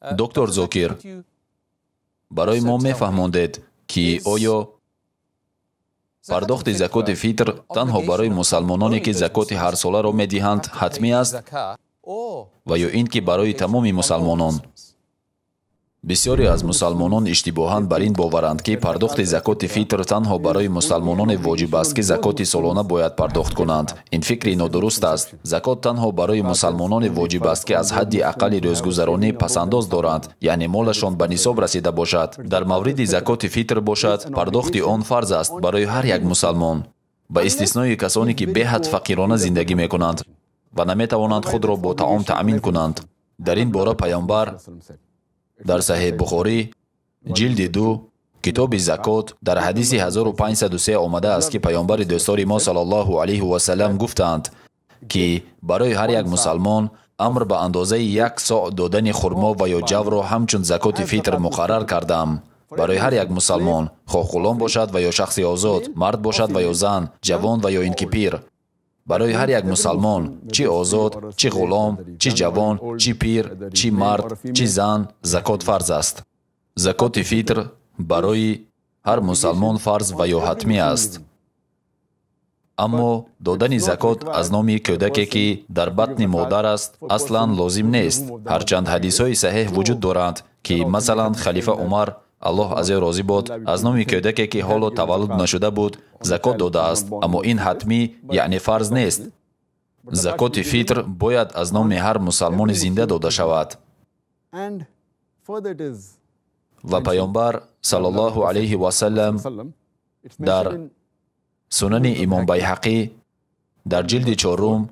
Доктор Зокир, барои мо мефаҳмондед, ки оё пардохти закоти фитр танҳо барои мусалмононе, ки закоти ҳарсоларо медиҳанд, ҳатмӣ аст ва ё ин ки барои тамоми мусалмонон? Бисёре аз мусалмонон иштибоҳан бар ин боваранд, ки пардохти закоти фитр танҳо барои мусалмононе воҷиб аст, ки закоти солона бояд пардохт кунанд. Ин фикри нодуруст аст. Закот танҳо барои мусалмононе воҷиб аст, ки аз ҳадди аққали рӯзгузаронӣ пасандоз доранд, яъне молашон ба нисоб расида бошад. Дар мавриди закоти фитр бошад, пардохти он фарз аст барои ҳар як мусалмон, ба истиснои касоне, ки беҳад фақирона зиндагӣ мекунанд ва наметавонанд худро бо таом таъмин кунанд. Дар ин бора паёмбар дар Саҳеҳ Бухорӣ, ҷилди 2, китоби закот, дар ҳадиси 1503 омадааст, ки паёмбари дӯстдори мо саллаллоҳу алайҳи васаллам гуфтаанд, ки барои ҳар як мусалмон амр ба андозаи як соъ додани хурмо ва ё ҷавро ҳамчун закоти фитр муқаррар кардам. Барои ҳар як мусалмон, хоҳ ғулом бошад ва ё шахси озод, мард бошад ва ё зан, ҷавон ва ё ин ки пир. Барои ҳар як мусалмон, чӣ озод, чӣ ғулом, чӣ ҷавон, чӣ пир, чӣ мард, чӣ зан, закот фарз аст. Закоти фитр барои ҳар мусалмон фарз ва ё ҳатмӣ аст. Аммо додани закот аз номи кӯдаке, ки дар батни модар аст, аслан лозим нест. Ҳарчанд ҳадисҳои саҳеҳ вуҷуд доранд, ки масалан халифа Умар, Аллоҳ аз ӯ розӣ бод, аз номи кӯдаке, ки ҳоло таваллуд нашуда буд, закот додааст, аммо ин ҳатмӣ, яъне фарз нест. Закоти фитр бояд аз номи ҳар мусалмони зинда дода шавад. Ва паёмбар саллаллоҳу алайҳи васаллам дар Сунани Имом Байҳақӣ дар ҷилди 4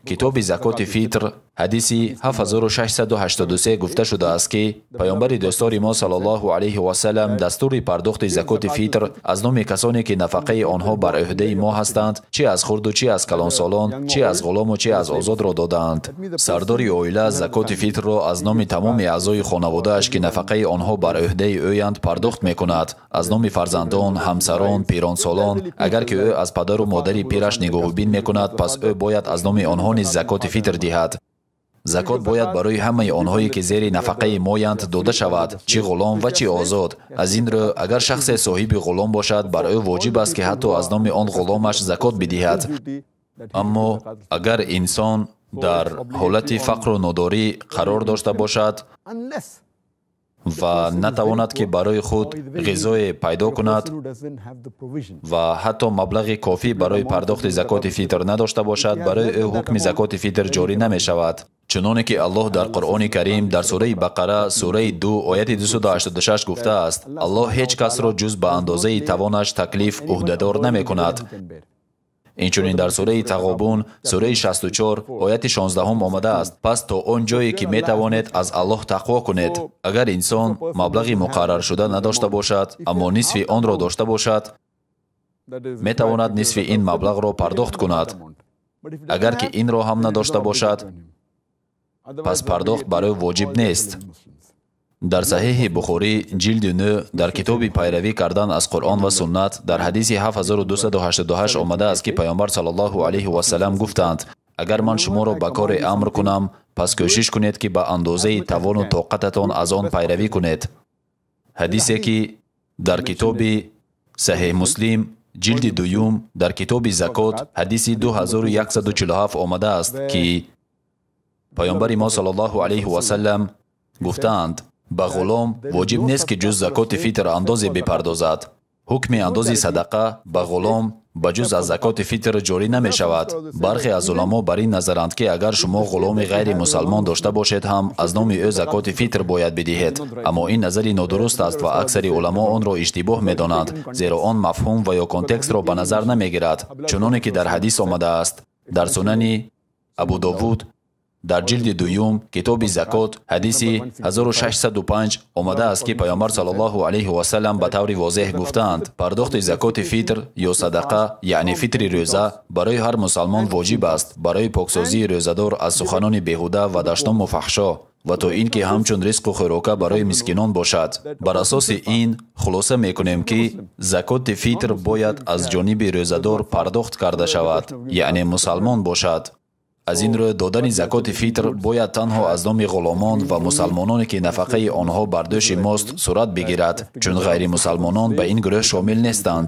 китоби закоти фитр ҳадиси 7683 гуфта шудааст, ки паёмбари дӯстдори мо саллаллоҳу алайҳи васаллам дастури пардохти закоти фитр аз номи касоне, ки нафақаи онҳо бар ӯҳдаи мо ҳастанд, чӣ аз хурду чӣ аз калонсолон, чӣ аз ғулому чӣ аз озодро додаанд. Сардори оила закоти фитрро аз номи тамоми аъзои хонаводааш, ки нафақаи онҳо бар ӯҳдаи ӯянд, пардохт мекунад, аз номи фарзандон, ҳамсарон, пиронсолон. Агар ки ӯ аз падару модари пираш нигоҳубин мекунад, пас ӯ бояд аз номи онҳо низ закоти фитр диҳад. Закот бояд барои ҳамаи онҳое, ки зери нафақаи моянд, дода шавад, чӣ ғулом ва чӣ озод. Аз ин рӯ, агар шахсе соҳиби ғулом бошад, бар ӯ воҷиб аст, ки ҳатто аз номи он ғуломаш закот бидиҳад. Аммо агар инсон дар ҳолати фақру нодорӣ қарор дошта бошад ва натавонад, ки барои худ ғизое пайдо кунад ва ҳатто маблағи кофӣ барои пардохти закоти фитр надошта бошад, барои ӯ ҳукми закоти фитр ҷорӣ намешавад. Чуноне ки Аллоҳ дар Қуръони Карим дар сураи Бақара, сураи 2, ояти 286 гуфтааст: Аллоҳ ҳеҷ касро ҷуз ба андозаи тавонаш таклиф ӯҳдадор намекунад. Инчунин дар сураи Тағобун, сураи 64, ояти 16 омадааст: пас то он ҷое, ки метавонед, аз Аллоҳ тақво кунед. Агар инсон маблағи муқарраршуда надошта бошад, аммо нисфи онро дошта бошад, метавонад нисфи ин маблағро пардохт кунад. Агар ки инро ҳам надошта бошад, пас пардохт барои воҷиб нест. Дар Саҳеҳи Бухорӣ, ҷилди 9, дар китоби пайравӣ кардан аз Қуръон ва суннат, дар ҳадиси 7288 омадааст, ки паёмбар саллаллоҳу алайҳи васаллам гуфтанд: агар ман шуморо ба коре амр кунам, пас кӯшиш кунед, ки ба андозаи тавону тоқататон аз он пайравӣ кунед. Ҳадисе, ки дар китоби Саҳеҳ Муслим, ҷилди 2, дар китоби закот, ҳадиси 2147 омадааст, ки паёмбари мо саллаллоҳу алайҳи васаллам гуфтаанд: ба ғулом воҷиб нест, ки ҷуз закоти фитр андозе бипардозад. Ҳукми андози садақа ба ғулом ба ҷуз аз закоти фитр ҷорӣ намешавад. Бархе аз уламо бар ин назаранд, ки агар шумо ғуломи ғайримусалмон дошта бошед ҳам, аз номи ӯ закоти фитр бояд бидиҳед. Аммо ин назари нодуруст аст ва аксари уламо онро иштибоҳ медонанд, зеро он мафҳум ва ё контекстро ба назар намегирад. Чуноне ки дар ҳадис омадааст, дар Сунани Абу Довуд, дар ҷилди 2, китоби закот, ҳадиси 1605 омадааст, ки паёмбар саллаллоҳу алайҳи васаллам ба таври возеҳ гуфтаанд: пардохти закоти фитр ё садақа, яъне фитри рӯза, барои ҳар мусалмон воҷиб аст, барои поксозии рӯзадор аз суханони беҳуда ва дашному фаҳшо ва то ин ки ҳамчун ризқу хӯрока барои мискинон бошад. Бар асоси ин хулоса мекунем, ки закоти фитр бояд аз ҷониби рӯзадор пардохт карда шавад, яъне мусалмон бошад. Аз ин рӯ додани закоти фитр бояд танҳо аз номи ғуломон ва мусалмононе, ки нафақаи онҳо бар дӯши мост, сурат бигирад, чун ғайримусалмонон ба ин гурӯҳ шомил нестанд.